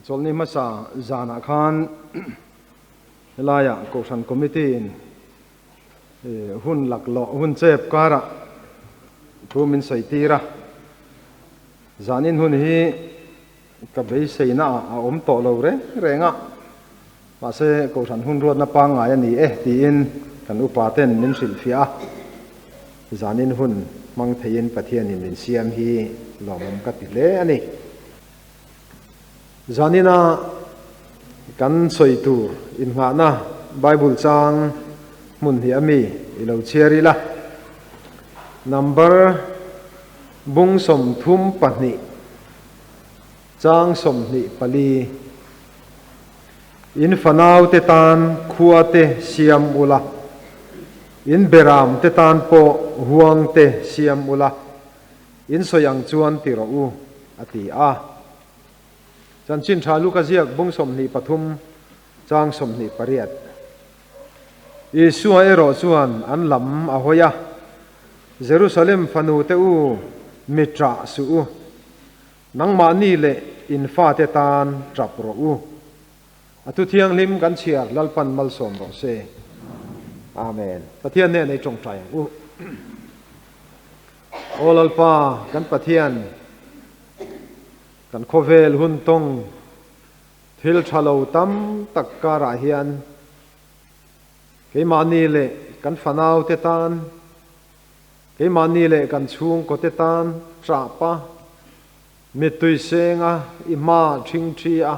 Chawlhni hmasa zanah khan helaiah Kohhran Committee in hun laklawh hun chep karah thu min sawi tir a. Zanin hun hi ka beiseina ah a awm tawh lo reng reng a, mahse Kohhran hun ruatna pangngai a ni e tiin kan upa ten min hrilhfiah a, zanin hun hmang theiin Pathianin min siam hi lawmawm ka ti hle a ni. Zanina kan sawi tur innghahna Bible chang hmun hi a mi i lo chhiar ila, Number. Bung 32, chang 24, In fanaute tan khua te siam ula, in beram te tan pawh huang te siam ula, in sawi ang chuan ti rawh u, a ti a. Chanchin tha Luka ziak bung 23, chang 28. Isua erawh chuan an lam a hawi a, Jerusalem fanute u, mi ṭah suh u. Nangmahni leh in fate tan ṭap rawh u. A thu thianghlim kan chhiar Lalpan malsawm rawh se. Amen. Pathian nen ei ṭawngṭai ang u. Aw Lalpa, kan Pathian, kan khawvel hun tawng thil ṭha lo tam tak karah hian, Keimahni leh kan fanaute tan, keimahni leh kan chhungkawte tan ṭahpa, mittui senga i hma ṭhingṭhi a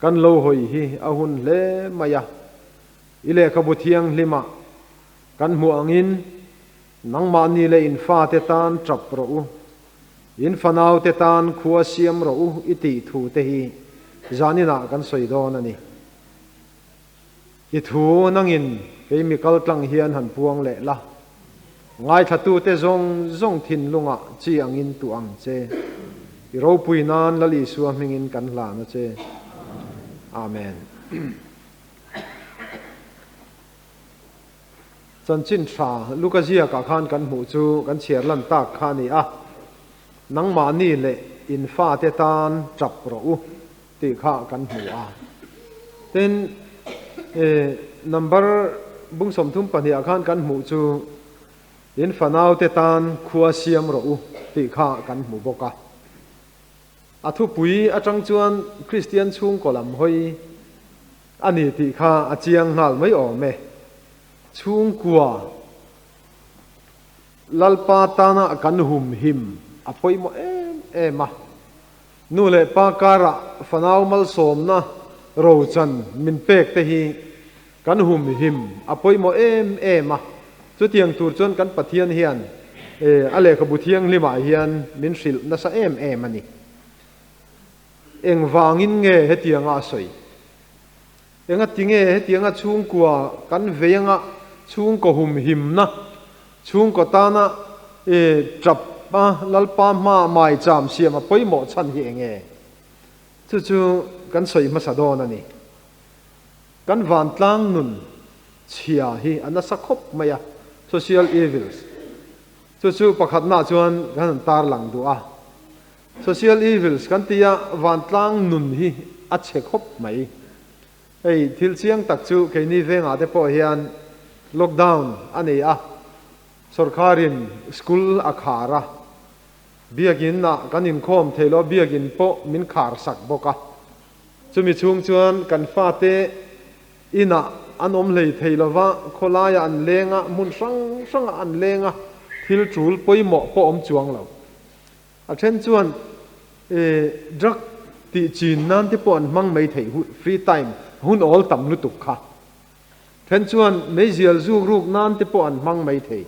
kan lo hawi hi a hun hle mai a. I lehkhabu thianghlimah kan hmuh angin nangmahni leh in fate tan ṭap rawh u, in fanaute tan khua siam rawh u i tih thu te hi zaninah kan sawi dawn a ni. I thu nangin kei mi kal tlang hian han puang leh la, ngaithlatute zawng zawng thinlungah chi angin tuah ang che. I ropui nan Lal Isua hmingin kan hlan a che. Amen. Chanchin tha Luka ziakah khan kan hmuh chu kan chhiar lan tak kha a ni a, Nangmahni leh in fate tan tap rawh u. Tih kha kan hmu a. Tin, number bung 32 ah khan kan hmuh chu in fanaute tan khua siam rawh u tih kha kan hmu bawk a. A thupui atang chuan Kristian chhungkaw lam hawi a ni tih kha a chiang nghal mai awm e. Chhungkua Lalpa tana kan humhim a pawimawh em em a. Nu leh pa karah fanau malsawmna rochan min pek te hi kan humhim a pawimawh em em a, chutiang tur chuan kan Pathian hian a lehkhabu thianghlimah hian min hrilh nasa em em a ni. Engvangin nge hetianga a sawi? Engatinge hetianga chhungkua kan vei anga chhungkaw humhimna, chhungkaw tana tap a Lalpa hma maicham siam a pawimawh chhan hi enge? Chu chu kan sawi hmasa dawn a ni. Kan vantlang nun chhia hi a nasa khawp mai a, social evils. Chu chu pakhatnaah chuan kan han tarlang duh a. Social evils kan ti a, vantlang nun hi a chhe khawp mai. Hei thil chiang tak chu keini vengah te pawh hian lockdown a nei a, sawrkharin school a khar a, biakin ah kan inkhawm thei lo, biakin pawh min khar sak bawk a. Chumi chhung chuan kan fate inah an awm hlei thei lova, khawlaiah an leng a, hmun hrang hrangah an leng a, thil tul pawimawh pawh awm chuang lo. A then chuan drug tih chin nan te pawh an hmang mai thei free time hun awl tam lutuk kha. Then chuan meizial zuk ruk nan te pawh an hmang mai thei.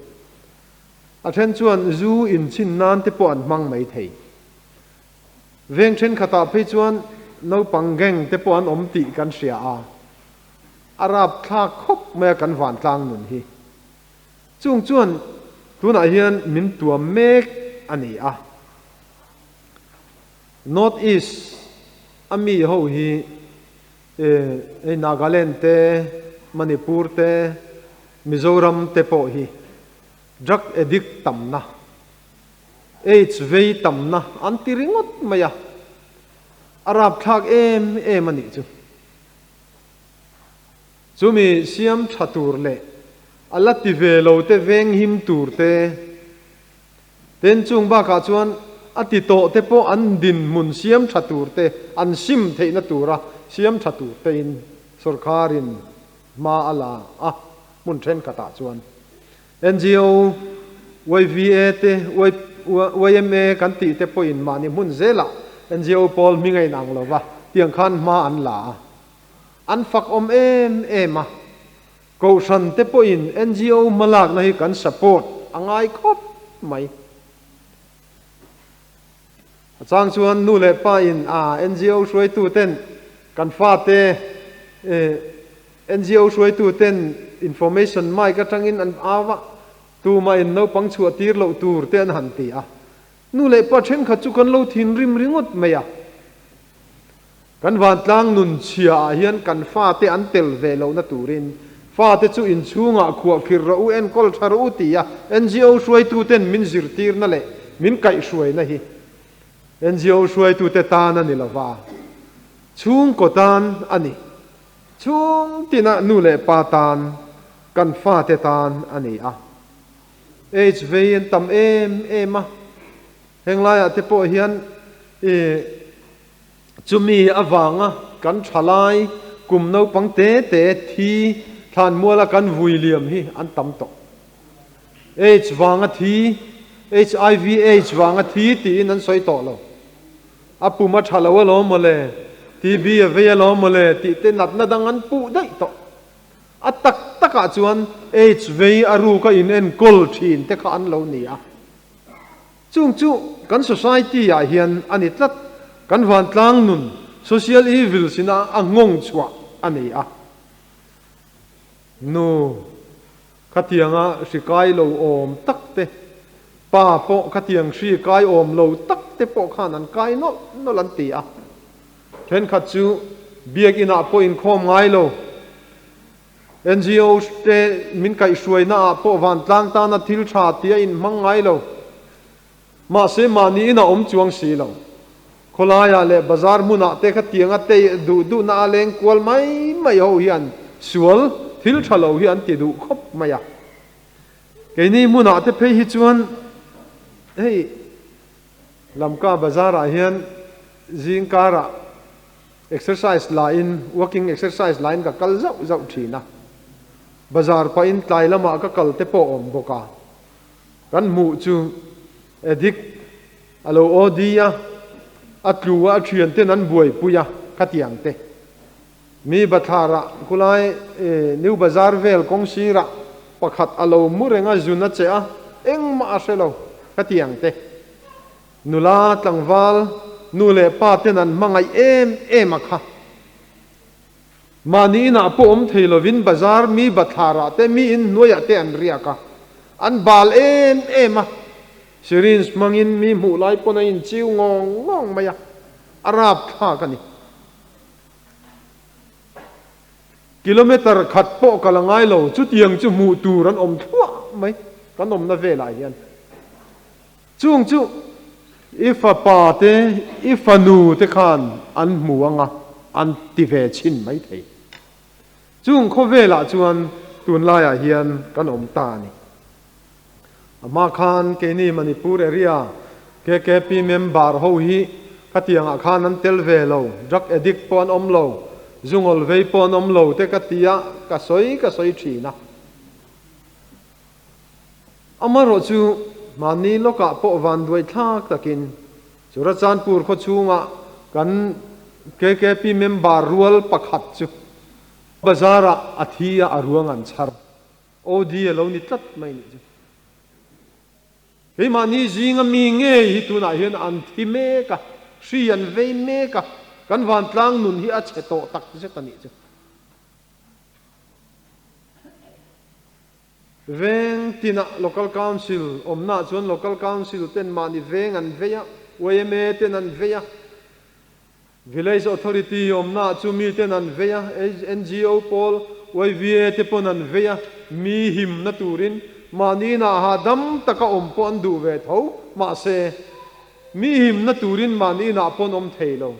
A then chuan zu in chin nan te pawh an hmang mai thei. Veng thenkhatah phei chuan naupang gang te pawh an awm tih kan hria a, a rapthlak khawp mai a kan vantlang nun hi. Chung chuan tunah hian min tuam mek a ni a. North East a mi ho hi hei Nagaland te, Manipur te, Mizoram te pawh hi drug addict tamna, aids vei tamna an ti ringawt mai a. A rapthlak em em a nih chu. Chumi siam tha tur leh a la ti ve lo te veng him tur te, ten chung bakah chuan a ti tawh te pawh an dinhmun siam tha tur te, an sim theihna tura siam tha tur tein sawrkharin hma a la a, hmun thenkhatah chuan NGO, YVA te, YMA kan tih te pawhin mahni hmun zelah NGO pawl hming a inang lo va, tiang khan hma an la a. An fak awm em em a, Kohhran te pawhin NGO hmalakna hi kan support a ngai khawp mai. A chang chuan nu leh pa in a NGO hruaitu ten kan fate NGO hruaitu ten information mic atangin an au a, tumah in naupang chhuah tir loh tur te an han ti a. Nu leh pa thenkhat chu kan lo thinrim ringawt mai a. Kan vantlang nun chhia ah hian kan fate an tel ve lohna turin fate chu inchhungah khuahkhirh rawh u, enkawl tha rawh u tia NGO hruaituten min zirtirna leh min kaihhruaina hi NGO hruaitute tan a ni lova, chhungkaw tan a ni. Chhung tina nu leh pa tan, kan fate tan a ni a. Aids vei an tam em em a, henglaiah te pawh hian i Chumi avanga kan thalai kum naupang te te thi thlanmuala kan vui liam hi an tam tawh. Aids vanga thi, HIV Aids vanga thi tiin an sawi tawh lo. A pum a tha lo alawm mawle, TB a vei alawm mawle tih te natna dang an puh daih tawh. A tak takah chuan Aids vei a ruka inenkawl thin te kha an lo ni a. Chung chu kan society ah hian a ni tlat, kan vantlang nun, social evils in a a nghawng chhuah a ni a. Nu khatianga hri kai lo awm tak te, pa pawh khatiang hri kai awm lo tak te pawh khan an kai nawlh nawlh an ti a. Thenkhat chu biakinah pawh inkhawm ngai lo. NGOs te min kaihhruaina ah pawh vantlang tana thil tha tih a inhmang ngai lo. Mahse mahni in a awm chuang si lo. Khawlaiah leh bazar hmunah te kha tianga te duh duhna a leng kual mai mai ho hian sual thil tha lo hi an ti duh khawp mai a. Keini hmunah te phei hi chuan hei Lamka bazar ah hian zingkarah Exercise lain, walking exercise lain ka kal zauh zauh thin a. Bazar pahin tlai lamah ka kal te pawh awm bawk a. Kan hmuh chu addict a lo OD a, a tlu a, a thian ten an buaipui a, khatiang te. Mi bathlarah khulai New Bazar vel kawng sirah pakhat a lo mu reng a, zun a che a, engmah a hre lo, khatiang te. Nula tlangval nu leh pa ten an hmangaih em em a kha. Mahni inah pawh awm thei lovin bazar mi bathlarah te mi in hnuaiah te an riak a, an bal em em a. Syringe hmangin mi hmuh lai pawn a inchiu ngawng ngawng mai a, a rapthlak a ni. Kilometre khat pawh ka la ngai lo, chutiang chu hmuh tur an awm thluah mai kan awmna velah hian. Chung chu i fapa te, i fanu te khan an hmu anga an ti ve chhin mai thei. Chung khawvelah chuan tunlaiah hian kan awm ta a ni. A hma khan keini Manipur area KKP member ho hi khatiangah khan an tel ve lo, drug addict pawh an awm lo, zungawl vei pawh an awm lo te ka ti a, ka sawi ka sawi thin a. Amaherawh chu mahni lawkah pawh vanduai thlak takin Churachandpur khaw chhungah kan KKP member rual pakhat chu bazarah a thi a, a ruang an chhar. OD a lo ni tlat mai nih chu. Keimahni zinga mi ngei hi tunah hian an thi mek a, hri an vei mek a, kan vantlang nun hi a chhe tawh takzet a nih chu. Veng tinah Local Council awmnaah chuan Local Council ten mahni veng an vei a, yma ten an vei a, Village Authority awmnaah chu mi ten an vei a, NGO pawl, YVA te pawn an vei a, mi himna turin mahni inah hahdam taka awm pawh an duh ve tho, mahse mi himna turin mahni inah pawn awm thei lo.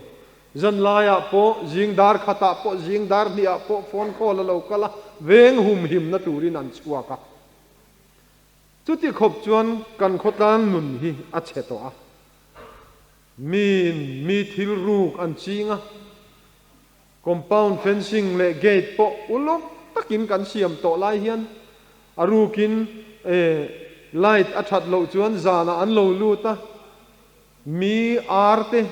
Zan laiah pawh, zing dar khatah pawh, zing dar hnihah pawh phone call a lo kal a, veng humhimna turin an chhuak a. Chuti khawp chuan kan khawtlang nun hi a chhe tawh a. Miin mi thil ruk an ching a, compound fencing leh gate pawh uluk takin kan siam tawh lai hian a rukin light a that loh chuan zanah an lo lut a, mi ar te,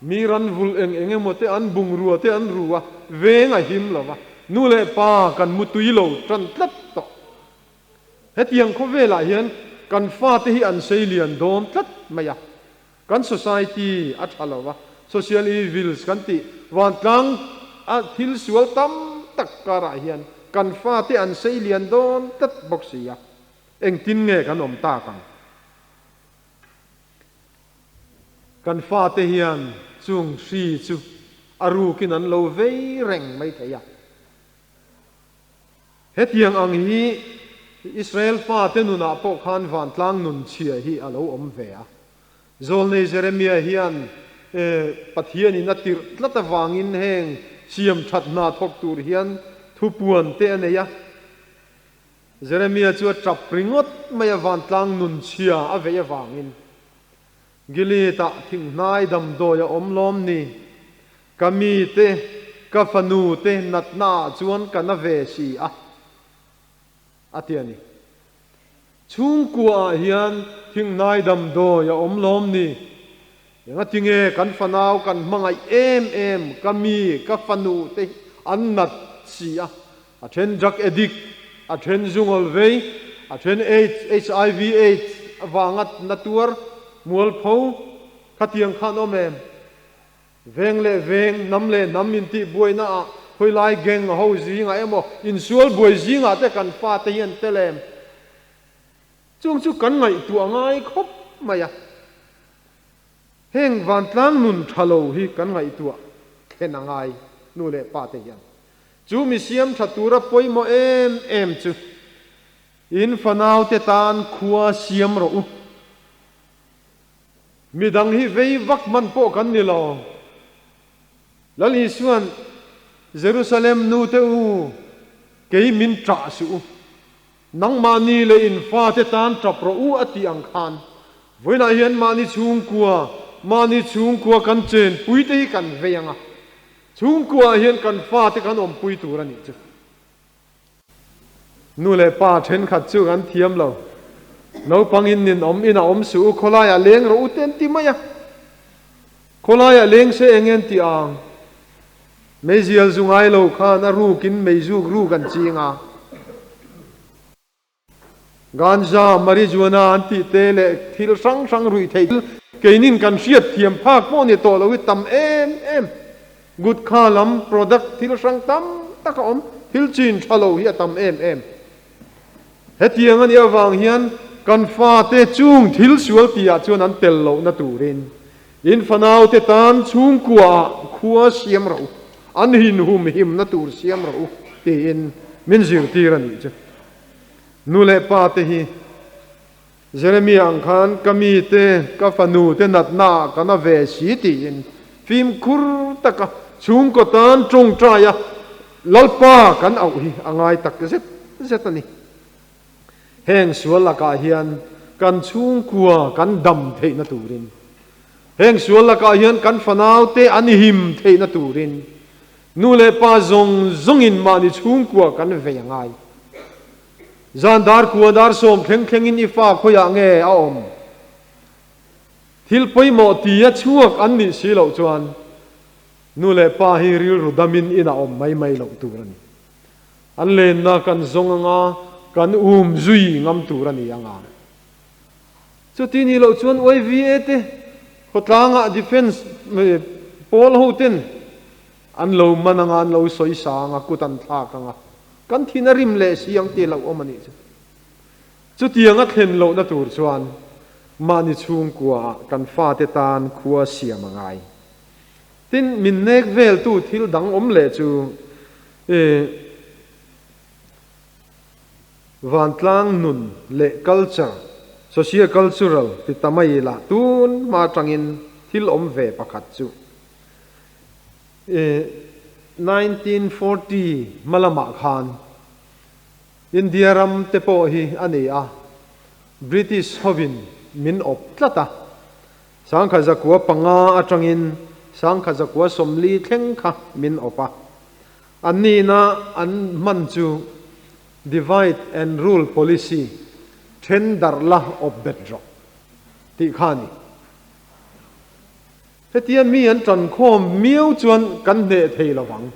mi ran vulh eng eng emaw te an bungrua te an ru a, veng a him lo va, nu leh pa kan mu tui lo tan tlat tawh. Hetiang khawvelah hian kan fate hi an sei lian dawn tlat mai a, kan society a tha lo va, social evils kan tih vantlang a thil sual tam tak karah hian kan fate an sei lian dawn tlat bawk si a, engtin nge kan awm tak ang? Kan fate hian chung hri chu a rukin an lo vei reng mai thei a. Hetiang ang hi Israel fate nunah pawh khan vantlang nun chhia hi a lo awm ve a. Zawlnei Jeremia hian Pathianin a tirh tlat avangin heng siam that hna thawk tur hian thupuan te a nei a. Jeremia chu a tap ringawt mai a vantlang nun chhia a veih avangin. Gilead-ah thinghnai damdawi a awm lawm ni? Ka mite, ka fanu te natna ah chuan ka na ve si a, a ti a ni. Chhungkua ah hian thinghnai damdawi a awm lawm ni? Engatinge kan fanau kan hmangaih em em ka mi, ka fanu te hi an nat si a, a then drug addict, a then zungawl vei, a then aids, HIV aids avanga na tuar, mualpho, khatiang khan awm em? Veng leh veng, hnam leh hnam intih buaina ah khawilai gang ho zingah emaw insual buai zingah te kan fate hi an tel em? Chung chu kan ngaihtuah ngai khawp mai a. Heng vantlang nun tha lo hi kan ngaihtuah thlen a ngai nu leh pa te hian. Chu mi siam tha tura pawimawh em em chu in fanau te tan khua siam rawh u. Midang hi vei vak hman pawh kan ni lo. Lal Isua'n, Jerusalem nute u, kei min ṭah suh u. Nangmahni leh in fate tan ṭap rawh u a tih ang khan, vawiinah hian mahni chhungkua, mahni chhungkua kan chenpui te hi kan vei ang a, chhungkuaah hian kan fate kan awmpui tur a nih chu. Nu leh pa thenkhat chu kan thiam lo. Naupang in nin awm in a awm suh u, khawlaiah leng rawh u te an ti mai a. Khawlaiah leng se eng nge an ti ang? Meizial zu ngai lo khan a rukin meizuk ruk an ching a. Ganja, marijuana an tih te leh thil hrang hrang ruih theih thil keinin kan hriat thiam phak pawh ni tawh lo hi tam em em. Gutkha lam product thil hrang tam tak a awm, thil chin tha lo hi a tam em em. Hetiang a nih avang hian kan fate chung thil sual tihah chuan an tel lohna turin in fanaute tan chhungkuaah khua siam rawh u, an hinhum himna tur siam rawh u tiin min zirtir a nih chu. Nu leh pa te hi Jeremia ang khan ka mi te, ka fanu te natna ah ka na ve si tiin fimkhur taka chhungkaw tan tawngtai a Lalpa kan auh hi a ngai tak zet zet a ni. Heng sual lakah hian kan chhungkua kan dam theihna turin, heng sual lakah hian kan fanau te an him theihna turin Nu leh pa zawng zawngin mahni chhungkua kan vei a ngai. Zan dar kua dar sawm thleng thlengin i fa khawiah nge a awm? Thil pawimawh tia chhuak an nih si loh chuan nu leh pa hi rilru damin inah awm mai mai loh tur a ni. An lenna kan zawng anga kan um zui ngam tur a ni anga. Chuti nih loh chuan YVA te khawtlangah defence pawl ho ten an lo man anga an lo sawi sang a, kut an thlak anga kan thin a rim leh si ang tih loh awm a nih chu. Chutiang a thlen lohna tur chuan mahni chhungkuaah kan fate tan khua siam a ngai. Tin, min nek veltu thil dang awm leh chu Vantlang nun leh culture, socio-cultural ti ta mai ila tun hma atangin thil awm ve pakhat chu. 1940 hma lamah khan India ram te pawh hi a ni a, British hovin min awp tlat a, 1905 atangin 1940 thleng kha min awp a. An nihna an hman chu Divide and Rule Policy, then darh la awp bet rawh, tih kha a ni. Hetia mi an tan khawm miau chuan kan hneh thei lo vang.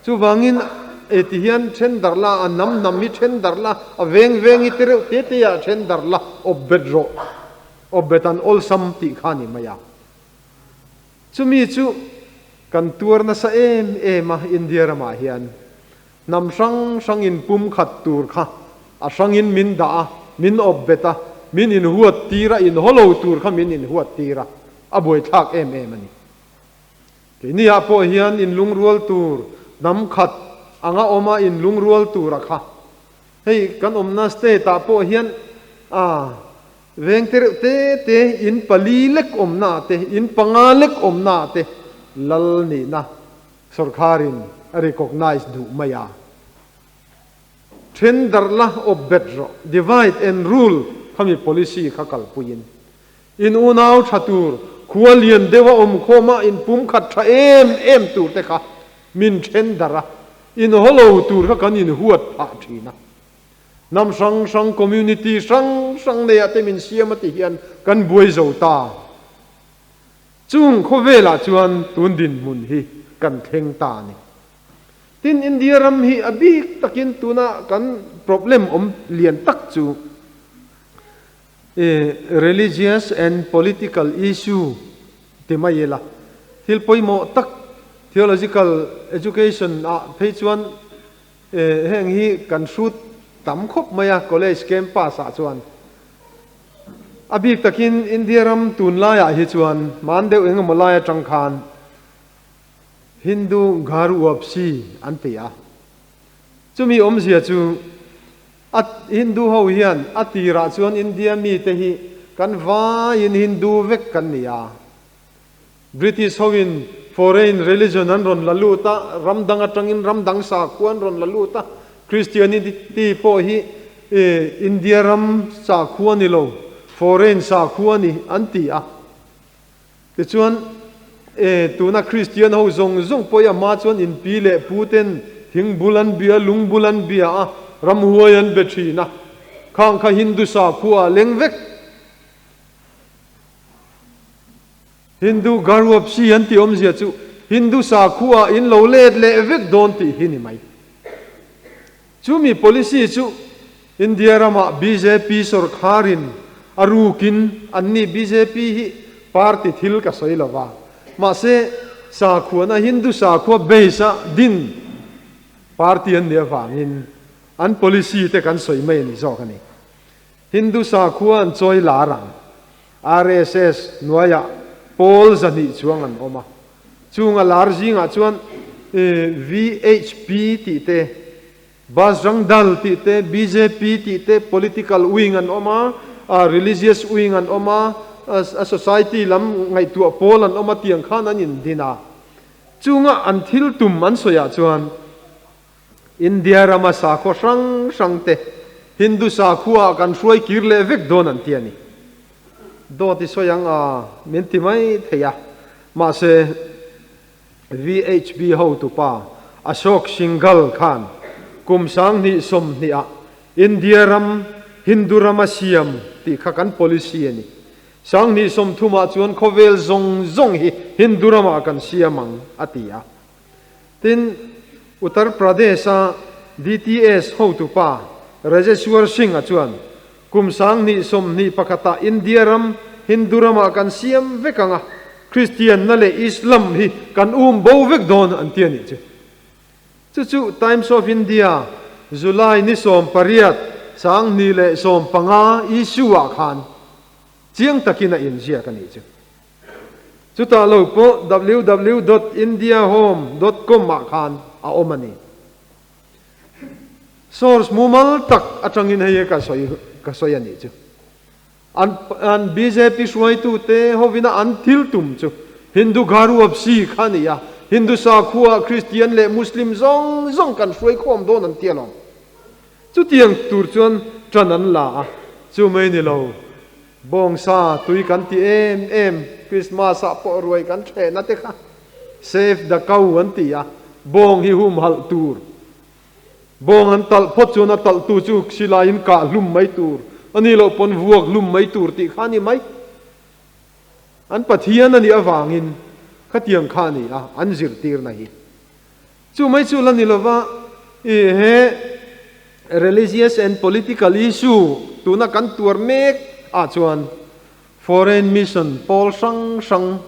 Chuvangin e ti hian then darh la, a nam nam hi then darh la, a veng veng hi te reuh te te ah then darh la, awp bet rawh, awp bet an awlsam tih kha a ni mai a. Chumi chu kan tuar nasa em em a India ramah hian hnam hrang hrang in pum khat tur kha a hrangin min dah a, min awp bet a, min inhuat tir a, inhaw lo tur kha min inhuat tir a, a buaithlak em em a ni. Keini ah pawh hian inlungrual tur hnam khat anga awm a inlungrual tur a kha. Hei kan awmna state ah pawh hian a veng te reuh te te in pali lek awmna ah te, in panga lek awmna ah te lal nihna Sorkharin a recognise duh mai a. Then darh la awp bet rawh, divide and rule khami policy kha kalpuiin in unau tha tur, khua lian deuha awm khawma in pumkhat tha em em tur te kha min then darh a, in haw lo tur kha kan inhuat phah thin a. Hnam hrang hrang, community hrang hrang neiah te min siam a ti hian kan buai zo ta. Chung khawvelah chuan tun dinhmun hi kan thleng ta a ni. Tin, India ram hi a bik takin tuna kan problem awm lian tak chu religious and political issue ti mai ila, thil pawimawh tak theological education ah phei chuan heng hi kan hrut tam khawp mai a college campus ah chuan. A bik takin India ram tunlaiah hi chuan hman deuh engemaw lai atang khan Hindu Ghar Wapsi an ti a. Chumi awmzia chu a Hindu ho hian a tirah chuan India mite hi kan vaiin Hindu vek kan ni a. British hoin foreign religion an rawn la lut a, ram dang atangin ram dang sakhua an rawn la lut a, Christianity pawh hi India ram sakhua ni lo, foreign sakhua ni an ti a. Tichuan tuna Christian ho zawng zawng pawh hi a hma chuan inpi leh pu ten thing bul an bia, lung bul an bia a, ramhuai an be thin a, khang kha Hindu sakhua a leng vek. Hindu Garwapsi an tih awmzia chu Hindu sakhua in lo let leh vek dawn tih hi ni mai. Chumi policy chu India ramah bjp sawrkharin a rukin anni bjp hi party thil ka sawi lova, mahse sakhuana Hindu sakhua base a din party an nih avangin an policy te kan sawi mai a ni zawk a ni. Hindu sakhua an chawi lar ang. RSS hnuaiah pawl 200 chuang an awm a. Chung a lar zingah chuan VHP tih te, Bajrang Dal tih te, bjp tih te, political wing an awm a, religious wing an awm a, a society lam ngaihtuah pawl an awm a tiang khan an indin a. Chunga an thil tum an sawiah chuan India rama sakhaw hrang hrang te Hindu sakhua ah kan hruai kir leh vek dawn an ti a ni. Dawt i sawi ang a, min ti mai thei a. Mahse, VHP hotupa Ashok Singhal khan kum 2020 ah India ram Hindu rama siam tih kha kan policy a ni. 2030 ah chuan khawvel zawng zawng hi Hindu ramah kan siam ang a ti a. Tin, Uttar Pradesh-a DTS hotupa Rajeshwar Singh-a chuan, Kum 2021-ah India ram Hindu ramah kan siam vek ang a, Kristianna leh Islam hi kan um bo vek dawn an ti a nih chu. Chu chu Times of India July ni 18, 2015 issue-ah khan chiang takin a inziak a nih chu. Chutah lo pawh www dot indiahome dot com ah khan a awm a ni. Source mumal tak atangin hei hi ka sawi ka sawi a nih chu. An an bjp hruaitute hovina an thil tum chu Hindu Ghar Wapsi kha a ni a. Hindu sakhua Kristian leh Muslim zawng zawng kan hruai khawm dawn an ti alawm. Chutiang tur chuan ṭan an la a, chu mai ni lo. Bawngsa tui kan ti em em, Christmas ah pawh ruai kan ṭhehna te kha Save the cow an ti a, bawng hi humhalh tur. Bawng an talh phawt chuan a talhtu chu silaiin kah hlum mai tur, a nih loh pawn vuak hlum mai tur tih kha a ni mai. An Pathian a nih avangin khatiang kha a ni a, an zirtirna hi. Chu mai chu la ni lova, i he religious and political issue tuna kan tuar mek ah chuan foreign mission pawl hrang hrang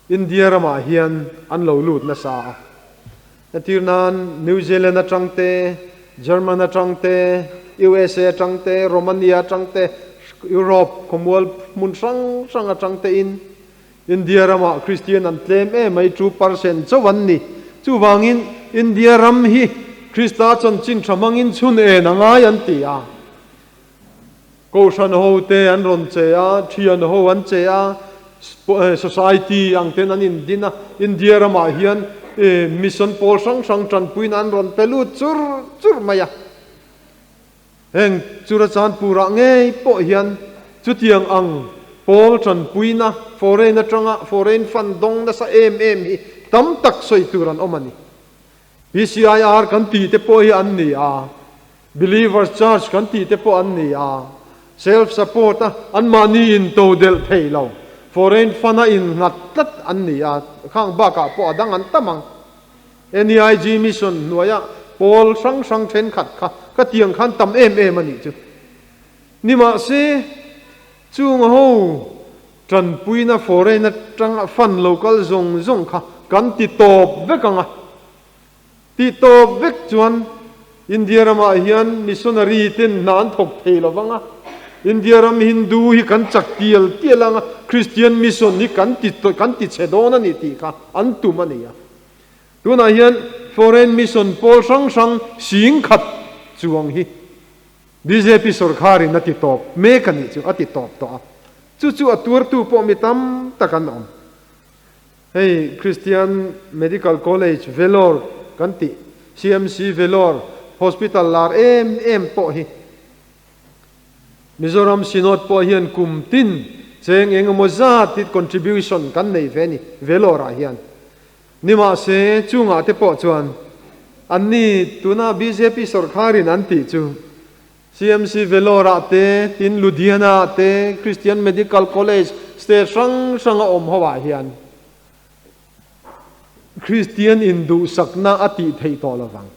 India ramah hian an lo lut nasa a. Entir nan New Zealand atang te, German atang te, USA atang te, Romania atang te, Europe khawmual hmun hrang hrang atang te in India ramah Kristian an tlem em mai, 2% chauh an ni. Chuvangin India ram hi Krista chanchin tha hmangin chhun en a ngai an ti a. Kohhran ho te an rawn che a, thian ho an che a, society ang ten an indin a. India ramah hian mission pawl hrang hrang tanpuina an rawn pe lut chur chur mai a. Heng Churachandpur-ah ngei pawh hian chutiang ang pawl tanpuina foreign atanga foreign fund dawng nasa em em hi tam tak sawi tur an awm a ni. PCIR kan tih te pawh hi an ni a, Believers Church kan tih te pawh an ni a, self support a anmahni in to delh thei lo, foreign fund a innghat tlat an ni a, khang bakah pawh a dang an tam ang. NEIG Mission hnuaia pawl hrang hrang thenkhat kha ka tiang khan tam em em a nih chu. Nimahse, chung ho tanpuina foreign atanga fund lo kal zawng zawng kha kan ti tawp vek ang a. Ti tawp vek chuan India ramah hian missionary ten hna an thawk thei lo vang a, India ram Hindu hi kan chak tial tial ang a, Christian mission hi kan ti kan ti chhe dawn a ni tih kha an tum a ni a. Tunah hian foreign mission pawl hrang hrang sing khat chuang hi bjp sorkharin a ti tawp mek a nih chu a ti tawp tawh a, chu chu a tuartu pawh mi tam tak an awm. Hei Christian Medical College Vellore kan tih, CMC Vellore Hospital lar em em pawh hi Mizoram Synod pawh hian kum tin cheng eng emaw zat hi contribution kan nei ve a ni Vellore ah hian. Nimahse chungah te pawh chuan anni tuna bjp sawrkharin an tih chu CMC Vellore-ah te, tin Ludhiana-ah te, Christian Medical College state hrang hranga awm ho-ah hian Kristian induhsakna a tih theih tawh lovang.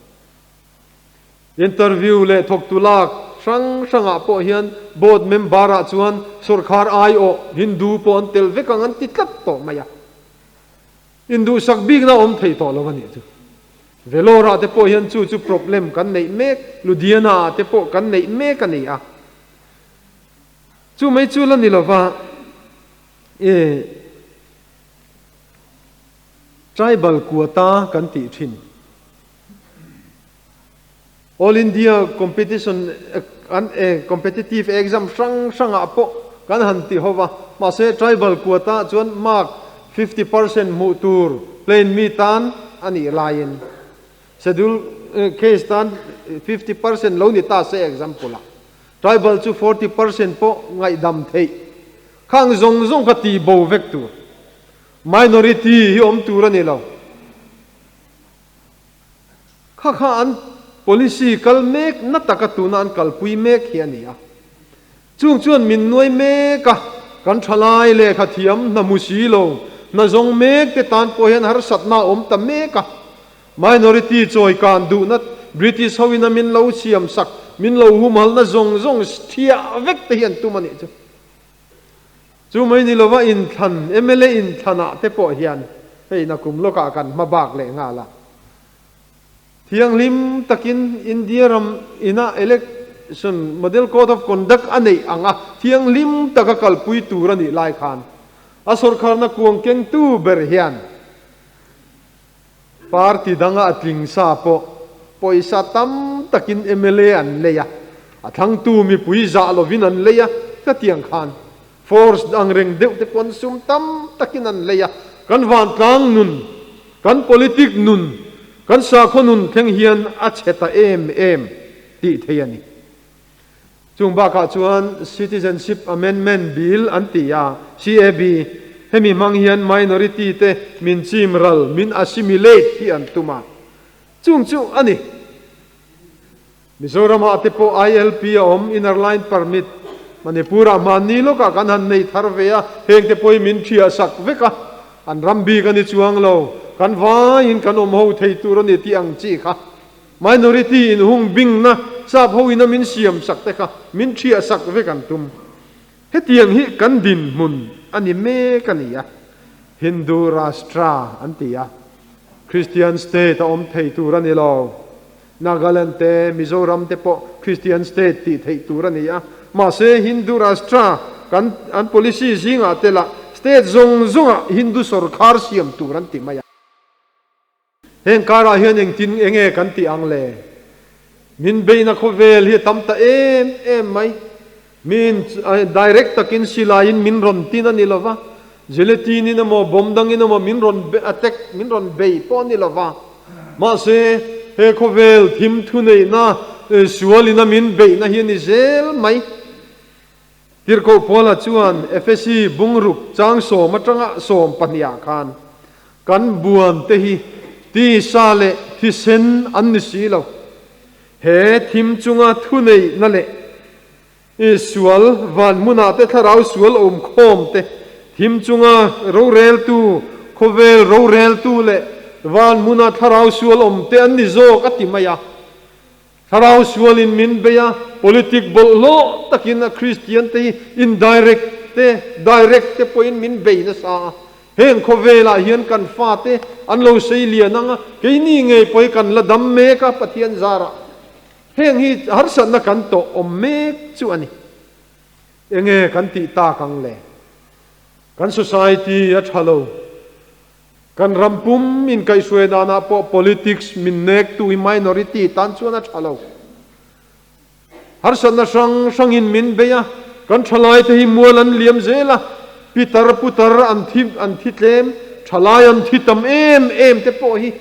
Interview leh thawktu lak hrang hrangah pawh hian board member-ah chuan sawrkhar aiawh Hindu pawh an tel vek ang an ti tlat tawh mai a. Induhsak bikna awm thei tawh lo a nih chu. Vellore-ah te pawh hian chu chu problem kan neih mek, Ludhiana-ah te pawh kan neih mek a ni a. Chu mai chu la ni lova, e tribal quota kan tih thin. All India competition an e competitive exam hrang hrangah pawh kan han ti ho va, mahse tribal quota chuan mark 50% hmuh tur plain mi tan a nih laiin schedule case tan 50% lo ni ta se example ah tribal chu 40% pawh ngaihdam theih khang zawng zawng kha tih bo vek tur minority hi awm tur a ni lo. Kha kha an policy kal mek na taka tuna an kalpui mek hi a ni a. Chung chuan min nuai mek a, kan thalai lehkha thiam hna hmu si lo, hna zawng mek te tan pawh hian harsatna a awm ta mek a. Minority chawi kan duhna British hoin a min lo siam sak, min lo humhalna zawng zawng thiah vek te hi an tum a nih chu. Chu mai ni lova inthlan, mla inthlanah te pawh hian hei nakum lawkah kan hma bak leh nghal a. Thianghlim takin India ram ina election model code of conduct a neih ang a, thianghlim taka kalpui tur a nih lai khan a sawrkharna kuang kengtu ber hian party danga a tling sa pawh pawisa tam takin mla an lei a, a thlangtu mipui zah lovin an lei a, hetiang khan force ang reng deuh te pawn sum tam takin an lei a, kan vantlang nun. Kan politic nun, kan sakhaw nun thleng hian a chhe ta em em tih theih a ni. Chung bakah chuan Citizenship Amendment Bill an ti a, CAB, hemi hmang hian minority te min chim ral, min assimilate hi an tum a. Chung chu a ni. Mizoramah te pawh ILP a awm, Inner Line Permit, Manipur-ah hmanni lawkah kan han nei thar ve a, heng te pawhin min thiah sak vek a, an ram bik a ni chuang lo, kan vaiin kan awm ho thei tur a ni tih ang chi kha. Minority inhung bingna sap hoin a min siam sak te kha min thiah sak vek an tum. Hetiang hi kan dinhmun a ni mek a ni a, Hindu Rashtra an ti a, Christian state a awm thei tur a ni lo. Nagaland te, Mizoram te pawh Christian state tih theih tur a ni a, mahse Hindu Rashtra kan an policy zingah te lah state zawng zawngah Hindu sawrkhar siam tur an ti mai a. Heng karah hian engtin enge kan tih ang le? Min beina khawvel hi a tam ta em em mai. Min direct takin silaiin min rawn tin a ni lova, gelatine in emaw bomb dangin emaw min rawn attack, min rawn bei pawh a ni lova. Mahse, he khawvel thim thuneihna sualina min beihna hi a ni zel mai. Tirhkoh Paula chuan Efesi bungruk chang sawm atanga sawm pahnih ah khan, Kan buan te hi tisa leh thisen an ni si lo. He thim chunga thuneihna leh i sual van hmunah te thlarau sual awm khawm te, thim chunga roreltu, khawvel roreltu leh van hmuna thlarau sual awm te an ni zawk a ti mai a. Thlarau sualin min bei a, politic bawlhhlawh takin a Kristian te hi indirect te, direct te pawhin min bei nasa a. Heng khawvelah hian kan fate an lo sei lian ang a, keini ngei pawh hi kan la dam mek a Pathian zarah. Heng hi harsatna kan tawh awm mek chu a ni. Enge kan tih tak ang le? Kan society a tha lo. Kan ram pum inkaihhruai danah pawh politics min nektu hi minority tan chuan a tha lo. Harsatna hrang hrangin min bei a, kan thalaite hi mual an liam zel a, pitar putar an thi an thi tlem, thalai an thi tam em em te pawh hi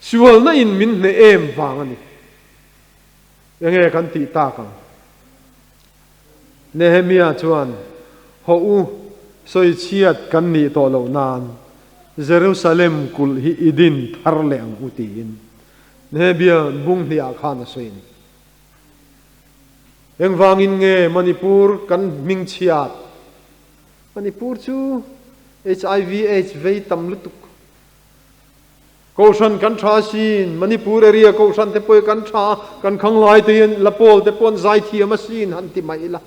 sualna in min hneh em vang a ni. Enge kan tih tak ang? Nehemia chuan, Hawh u, sawichhiat kan nih tawh loh nan Jerusalem kulh hi i din thar leh ang u tiin Nehemia bung hniah khan a sawi a ni. Engvangin nge Manipur kan hmingchhiat? Manipur chu HIV aids vei tam lutuk. Kohhran kan tha asin, Manipur area kohhran te pawh hi kan tha a, kan khanglai te hian Lapawl te pawh an zaithiam asin han ti mai ila.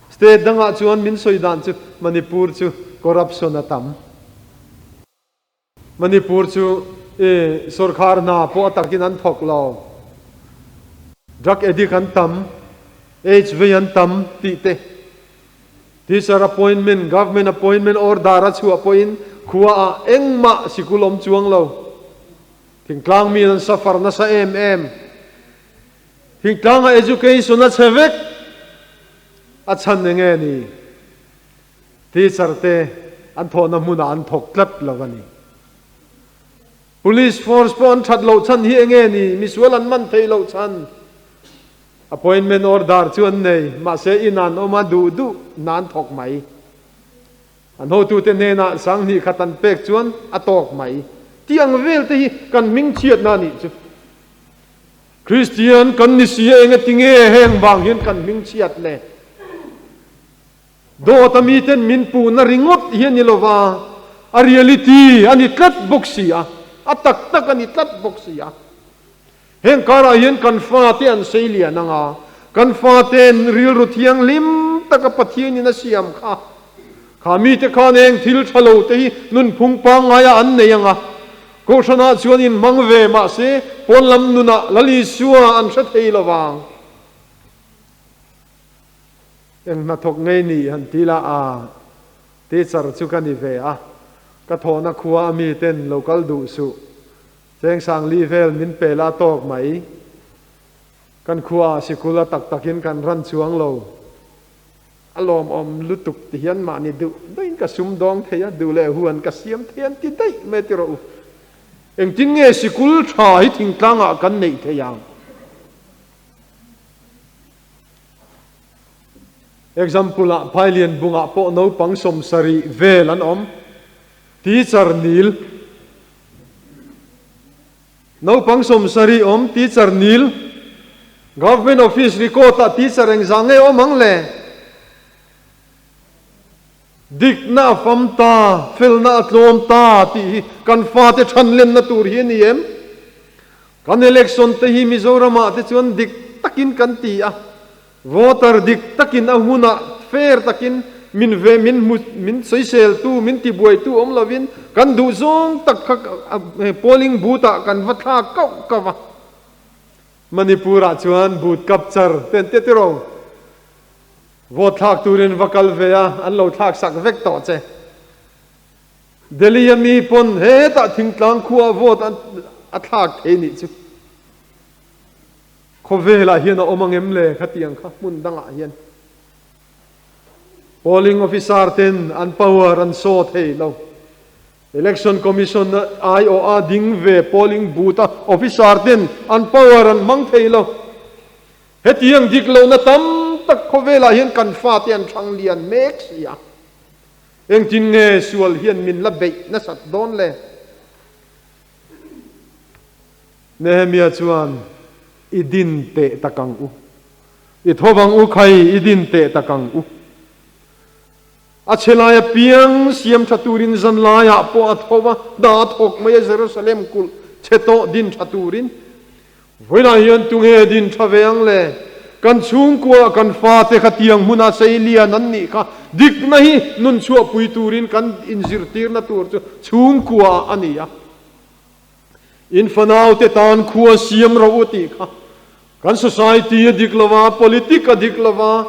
State dangah chuan min sawi dan chu Manipur chu corruption a tam. Manipur chu i sorkar hna pawh a takin an thawk lo. Drug addict an tam, aids vei an tam tih te. Teacher appointment, government appointment order a chhuah pawhin khua ah engmah sikul awm chuang lo. Thingtlang mi an suffer nasa em em. Thingtlanga education a chhe vek a chhan enge ni? Teacher te an thawhna hmunah an thawk tlat lo a ni. Police force pawh an that loh chhan hi enge ni? Misual an man theih loh chhan. Appointment order chu an nei, mahse in an awm a duh duh na an thawk mai. An hotute hnenah sanghnih khat an pek chuan a tawk mai. Tih ang vel te hi kan hmingchhiatna a nih chu. Kristian kan ni si a engati nge heng vang hian kan hmingchhiat le? Dawt a miten min puhna ringawt hi a ni lova, a reality a ni tlat bawk si a, a tak tak a ni tlat bawk si a. Heng karah hian kan fate an sei lian ang a, kan fate'n rilru thianghlim taka Pathianin a siam kha, kha mite khan eng thil tha lo te hi nunphung pangngaia an nei ang a, Kohhranah chuan inhmang ve mahse pawn lam nunah Lal Isua an hre thei lo vang. Eng hnathawk ngei ni han ti la a, teacher chu ka ni ve a, ka thawhna khua a miten lo kal duh suh. Chengsang li vel min pe la tawk mai. Kan khua ah sikul a tak takin kan ran chuang lo. A lawmawm lutuk ti hian mahni duh daihin ka sum dawng thei a, duh leh huan ka siam thei an ti daih mai ti rawh u. Engtin nge sikul tha hi thingtlangah kan neih theih ang? Example ah Phailian bungah pawh naupang 70 vel an awm. Teacher nil. Naupang 70 awm teacher nil. Government office record ah teacher engzah nge awm ang le? Dikna a fam ta, felna a tlawm ta tih hi kan fate thanlenna tur hi a ni em? Kan election te hi Mizoramah te chuan dik takin kan ti a, voter dik takin a hunah fair takin min ve min hmu min sawiseltu min tibuaitu awm lovin kan duh zawng tak kha polling booth ah kan va thlak kauh kauh a. Manipur-ah chuan booth capture te an ti a tiraw? Vote thlak turin va kal ve a, an lo thlak sak vek tawh che. Delhi a mi pawn hetah thingtlang khua vote a thlak thei nih chu. Khawvelah hian a awm ang em le khatiang kha hmun dangah hian. Polling officer ten an power an saw thei lo. Election Commission aiawha ding ve polling booth a officer ten an power an hmang thei lo. Hetiang dik lohna tam tak khawvelah hian kan fate an thang lian mek si a. Engtin nge sual hian min la beih nasat dawn le? Nehemia chuan, I din teh tak ang u. I tho vang u khai, i din teh tak ang u. A chhe lai apiang siam tha turin zan laiah pawh a tho va, hna a thawk mai a Jerusalem kulh chhe tawh din tha turin. Vawiinah hian tunge din tha ve ang le? Kan chhungkua kan fate kha tiang hmuna sei lian an nih kha dikna hi nun chhuahpui turin kan inzirtirna tur chu chhungkua ah a ni a. In fanaute tan khua siam rawh u tih kha kan society a dik lova, politic a dik lova,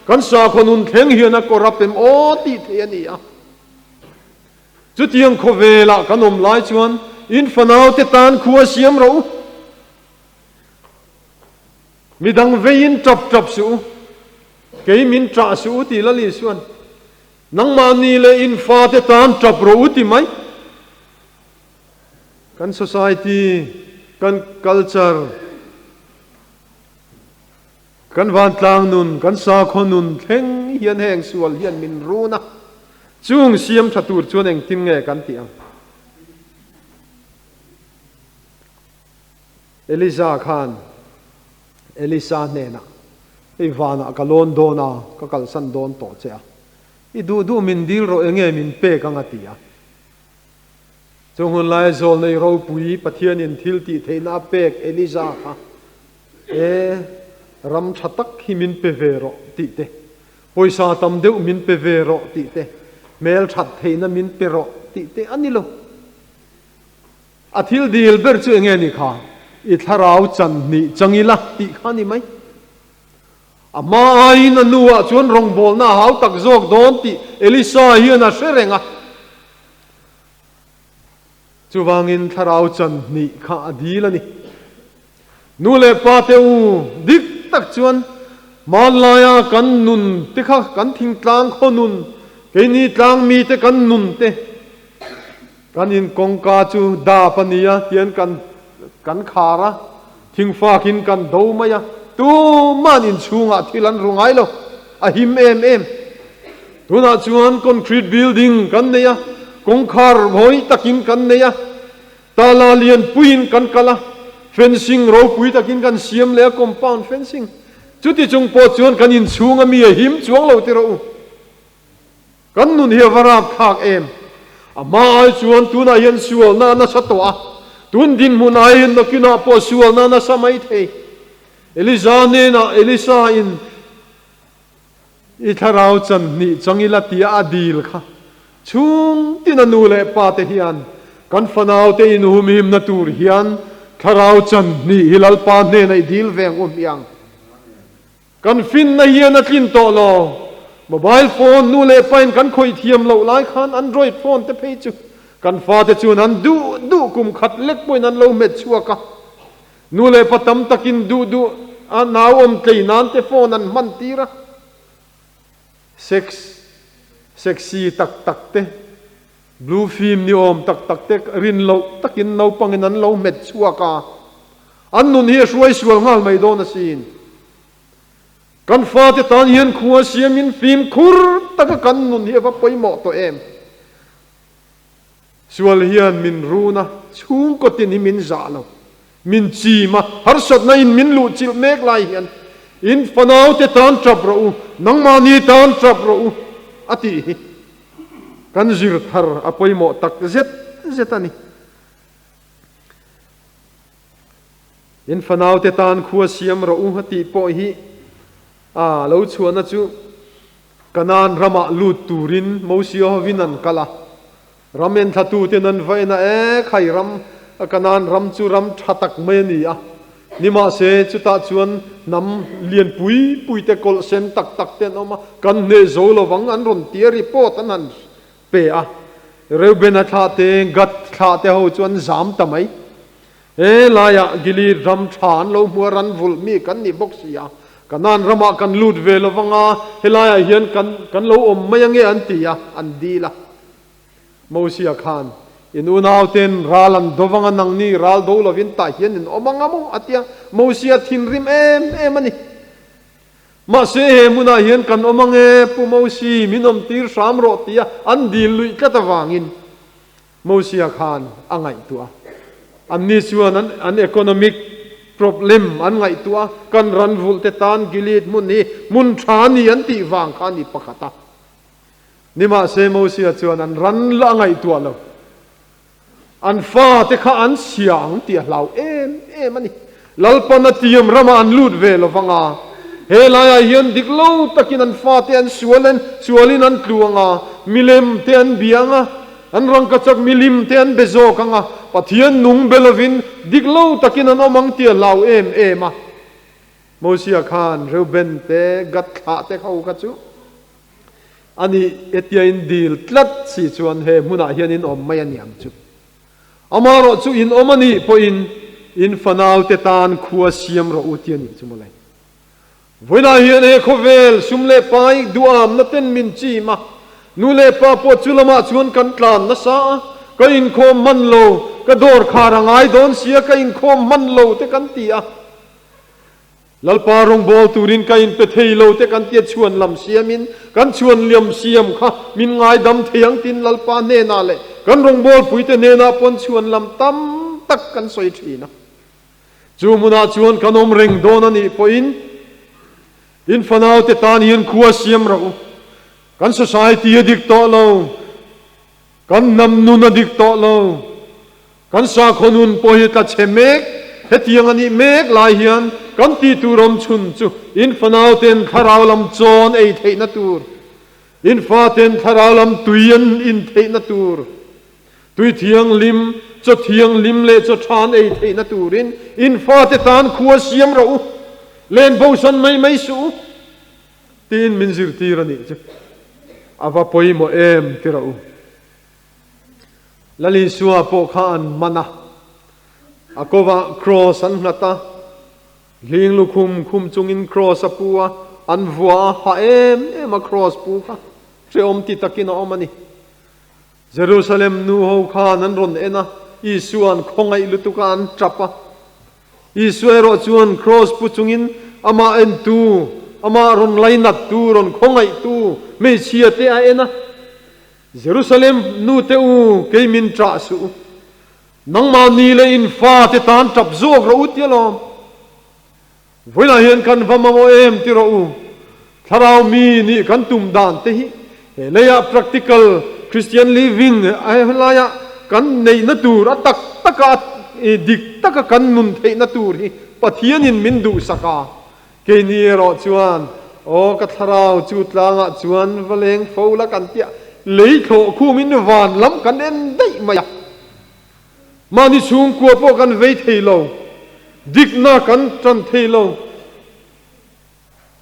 kan sakhaw nun thleng hian a corrupt em aw tih theih a ni a. Chutiang khawvelah kan awm lai chuan in fanaute tan khua siam rawh u. Midang veiin tap tap suh u, kei min ṭah suh u tih Lal Isuan nangmahni leh in fate tan tap rawh u ti mai. Kan society, kan culture, Kan vantlang nun, kan sakhaw nun thleng hian heng sual hian min run a, chung siam tha tur chuan engtin nge kan tih ang? Eliza khan Elisa hnenah, Hei vanah ka lawn dawn a, ka kalsan dawn tawh che a, i duh duh min dil rawh enge min pek ang a ti a. Chung hun laia zawlnei ropui Pathianin thil tih theihna a pek Eliza kha, E, ram tha tak hi min pe ve rawh tih te, pawisa tam deuh min pe ve rawh tih te, hmel that theihna min pe rawh tih te a ni lo. A thil dil ber chu enge ni kha? I thlarau chan hnih chang ila tih kha a ni mai. A hma aiin a nuah chuan rawngbawlna a hau tak zawk dawn tih Elisa hian a hre reng a. Chuvangin thlarau chan hnih kha a dil a ni. Nu leh pa te u, dik tak chuan hmanlaia kan nun te kha kan thingtlang khaw nun, keini tlang mite kan nun te, kan in kawngka chu dap a nia tian kan kan khar a, thingfakin kan do mai a, tuman inchhungah thil an ru ngai lo, a him em em. Tunah chuan concrete building kan nei a, kawngkhar mawi takin kan nei a, tala lianpuiin kan kal a, fencing ropui takin kan siam leh a, compound fencing. Chuti chung pawh chuan kan inchhung a mi a him chuang lo ti rawh u. Kan nun hi a va rapthlak em? A hma ai chuan tunah hian sualna a nasa tawh a, tun dinhmun ai hian nakinah pawh sualna a nasa mai thei. Eliza hnenah Elisa in I thlarau chan hnih chang ila tia a dil kha chhung tin a nu leh pa te hian kan fanau te inhumhimna tur hian thlarau chan hnih hi Lalpa hnena i dil ve ang u hmiang. Kan finna hian a tlin tawh lo. Mobile phone nu leh pa in kan khawih thiam loh lai khan Android phone te phei chu kan fate chuan an duh duh kum khat lek pawhin an lo hmet chhuak a. Nu leh pa tam takin duh duh a nau awm tlei nan te phone an hman tir a, sex, sexy tak tak te. Blue film ni awm tak tak te rin loh takin naupangin an lo hmet chhuak a, an nun hi a hruai sual nghal mai dawn asin. Kan fate tan hian khua siamin fimkhur taka kan nun hi a va pawimawh tawh em? Sual hian min run a, chhungkaw tin hi min zah lo, min chim a, harsatna in min luhchilh mek lai hian in fanaute tan tap rawh u, nangmahni tan tap rawh u a tih hi kan zir thar a pawimawh tak zet zet a ni. In fanaute tan khua siam rawh u a tih pawh hi a lo chhuahna chu Kanaan ramah lut turin Mosia hovin an kal a. Ram enthlatuten an va en a, E khai ram, Kanaan ram chu ram tha tak mai a ni a. Nimahse, chutah chuan hnam lian pui puite kawlh sen tak tak te an awm a, kan hneh zo lovang an rawn tia report an han pe a. Reubena thlah te, Gad thlah te ho chu an zam ta mai. He laiah Gilead ram tha an lo hmu a, ran vulh mi kan ni bawk si a, Kanaan ramah kan lut ve lo vang a, helaiah hian kan kan lo awm mai ange an ti a, an dil a. Mosia khan, In unauten ral an do vang a, nangni ral do lovin tah hian in awm ang a maw? a ti a. Mosia thinrim em em a ni. Mahse he hmunah hian kan awm ange, Pu Mosi, min awmtir hram rawh ti a an dil luih tlat avangin Mosia khan a ngaihtuah a. Anni chuan an an economic problem an ngaihtuah a, kan ran vulh te tan Gilead hmun hi hmun tha a ni an tih vang kha a ni pakhat a. Nimahse Mosia chuan an ran la a ngaihtuah lo. An fate kha an chhia ang tih a hlau em em a ni. Lalpan a tiam ramah an lut ve lo vang a, he laiah hian dik lo takin an fate an sual en sualin an tlu ang a, milem te an bia ang a, an rangkachak milim te an be zawk ang a, Pathian nung be lovin dik lo takin an awm ang tih a hlau em em a. Mosia khan Reuben te, Gad thlah te ho kha chu a nih hetia in dil tlat si chuan he hmunah hian in awm mai a ni ang chu. Amaherawh chu in awm a nih pawhin in fanaute tan khua siam rawh u ti a nih chu mawle. Vawiinah hian he khawvel sum leh pai duhamna ten min chim a, nu leh pa pawh chu lamah chuan kan tlan nasa a, ka inkhawm hman lo, ka dawr khar a ngai dawn sia ka inkhawm hman lo te kan ti a. Lalpa rawngbâwl turin ka inpe thei lo te kan tia chhuan lam siamin kan chhuan liam siam kha min ngaidam thei ang tin Lalpa hnenah leh kan rawngbâwlpuite hnenah pawn chhuan lam tam tak kan sawi thin a. Chu hmunah chuan kan awm reng dawn a nih pawhin in fanaute tan hian khua siam rawh u. Kan society a dik tawh lo, kan hnam nun a dik tawh lo. Kan sakhaw nun pawh hi tla chhe mek, hetiang a nih mek lai hian kan tih tur awm chhun chu in fanauten thlarau lam chawn ei theihna tur, in faten thlarau lam tui an in theihna tur, tui thianghlim, chaw thianghlim leh chaw tha an ei theihna turin in fate tan khua siam rawh u, len bosan mai mai suh u tiin min zirtir a nih chu a va pawimawh em ti rawh u. Lal Isua pawh kha an man a, a kovah kraws an nghat a, hling lukhum khum chungin kraws a pu a, an vua a, ha em em a kraws pu kha hrehawm ti takin a awm a ni. Jerusalem nu ho khan an rawn en a, Isua an khawngaih lutuk a, an tap a. Isua erawh chuan kraws pu chungin amah entu, amah rawn lainattu, rawn khawngaihtu hmeichhia te a en a. Jerusalem nu te u, kei min ṭah suh u. Nangmah ni leh in fa te tan ṭap zawk rawh u ti alawm. Vawiinah hian kan va mamawh em ti rawh u. Thlarau mi nih kan tum dan te hi he leiah practical Christian living helaiah kan neihna tur a tak taka dik taka kan nun theihna tur hi Pathianin min duhsak a. Keini erawh chuan, Aw ka thlarau, chu tlangah chuan va leng fo la kan tia lei thlawh khumin van lam kan en daih mai a. Mahni chhungkua pawh kan vei thei lo, dikna kan tan thei lo.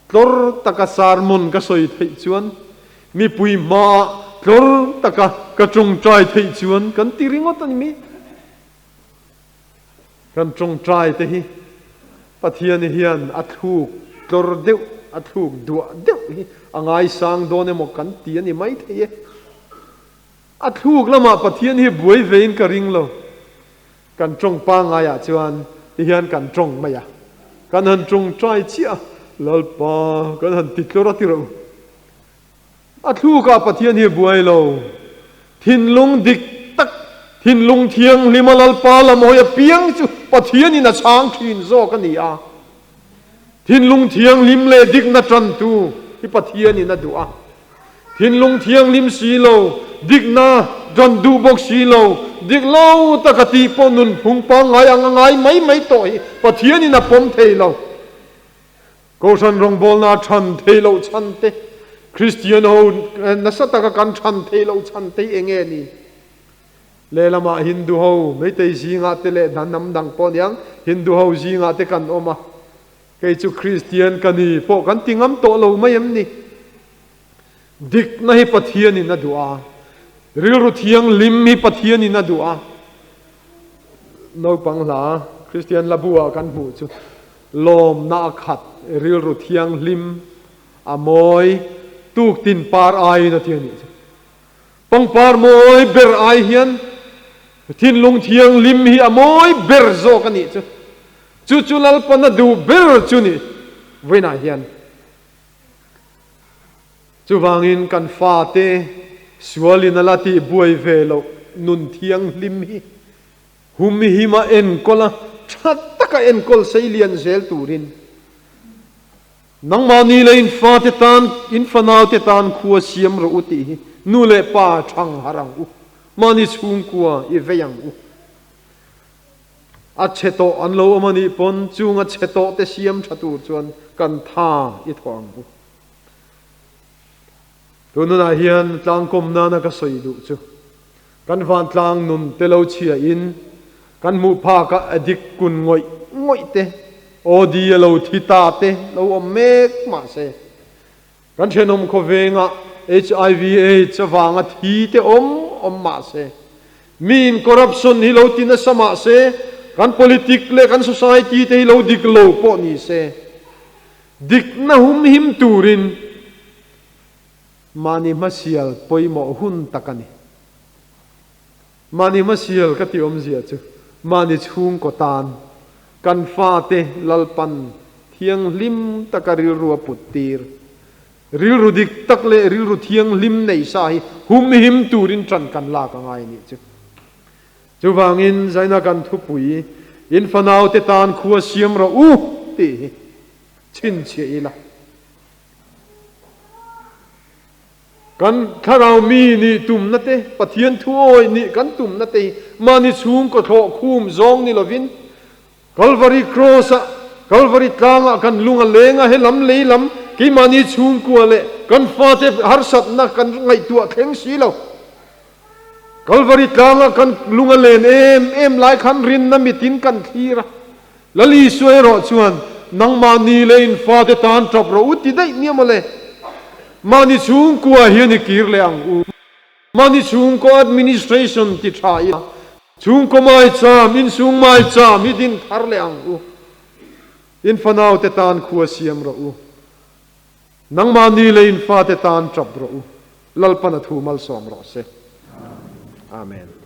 Tlawr taka sermon ka sawi theih chuan, mipui hmaah tlawr taka ka tawngtai theih chuan kan ti ringawt a ni mi. Kan tawngtai te hi Pathian hian a thluk tlawr deuh, a thluk duah deuh hi a ngaisang dawn emaw kan ti a ni mai thei e. A thluk lamah Pathian hi buai vein ka ring lo. Kan tawng pangaiah chuan ti hian kan tawng mai a. Kan han tawngtai chiah a, Lalpa kan han ti tlawr a ti rawh u. A thlukah Pathian hi buai lo. Thinlung dik tak, thinlung thianghlima Lalpa lam hawi apiang chu Pathianin a chhang thin zawk a ni a. Thinlung thianghlim leh dikna tantu hi Pathianin a duh a. Thinlung thianghlim si lo, dikna tan duh bawk si lo, dik lo taka tih pawh nunphung pangngai ang a ngai mai mai tawh hi Pathianin a pawm thei lo. Kohhran rawngbawlna than thei loh chhan te, Kristian ho nasa taka kan than thei loh chhan te hi eng nge ni? Lehlamah Hindu ho Meitei zingah te leh hnam dang pawh aniang Hindu ho zingah te kan awm a, kei chu Kristian ka ni pawh kan ti ngam tawh lo mai em ni? Dikna hi Pathianin a duh a, rilru thianghlim hi Pathianin a duh a. Naupang hla Kristian Labu-ah kan hmuh chu lawmna a khat, rilru thianghlim a mawi, tuktin par aiin a ti a nih chu. Pangpar mawi ber ai hian thinlung thianghlim hi a mawi ber zawk a nih chu. Chu chu Lalpana duh ber chu ni vawiinah hian. Chuvangin kan fate sualin a la tih buai ve loh nun thianghlim hi humhima enkawl a, tha taka enkawl seilian zel turin Nangmahni leh in fate tan, in fanaute tan khua siam rawh u tih hi nu leh pa thang harh ang u, mahni chhungkua i vei ang u. A chhe tawh an lo awm a nih pawn chung a chhe tawh te siam tha tur chuan kan tha i thawh ang u. Tun hunah hian tlangkawm nana ka sawi duh chu kan vantlang nun te lo chhia in kan hmuh phak a addict kun ngawih ngawih te, OD a lo thi ta te lo awm mek mahse kan thenawm khawvengah HIV aids avanga thi te awm awm mahse miin corruption hi lo ti nasa mahse kan politic leh kan society te hi lo dik lo pawh ni se dikna humhim turin mahni hmasial pawimawh hun tak a ni. Mahni hmasial ka tih awmzia chu mahni chhungkaw tan kan fate Lalpan thianghlim taka rilru a put tir. Rilru dik tak leh rilru thianghlim nei sa hi humhim turin ṭan kan lak a ngai a nih chu. Chuvangin zaina kan thupui in fanaute tan khua siam rawh u tih hi chhinchhiah ila. Kan thlarau mi nih tumna te, Pathian thuawi nih kan tumna te hi mahni chhungkaw thlawh khum zawng ni lovin Kalvari Cross-ah, Kalvari tlangah kan lung a leng a, he lam lei lam keimahni chhungkua leh kan fate harsatna kan ngaihtuah thleng si lo. Kalvari tlangah kan lung a len em em lai khan rinna mitin kan thlir a, Lal Isua erawh chuan, Nangmahni leh in fate tan tap rawh u ti daih nia mawle. Mahni chhungkua hian i kir leh ang u. Mahni chhungkaw administration ti tha ila, chhungkaw maicham, insung maicham hi din thar leh ang u. In fanaute tan khua siam rawh u. Nangmahni leh in fate tan tap rawh u. Lalpan a thu malsawm rawh se. Amen.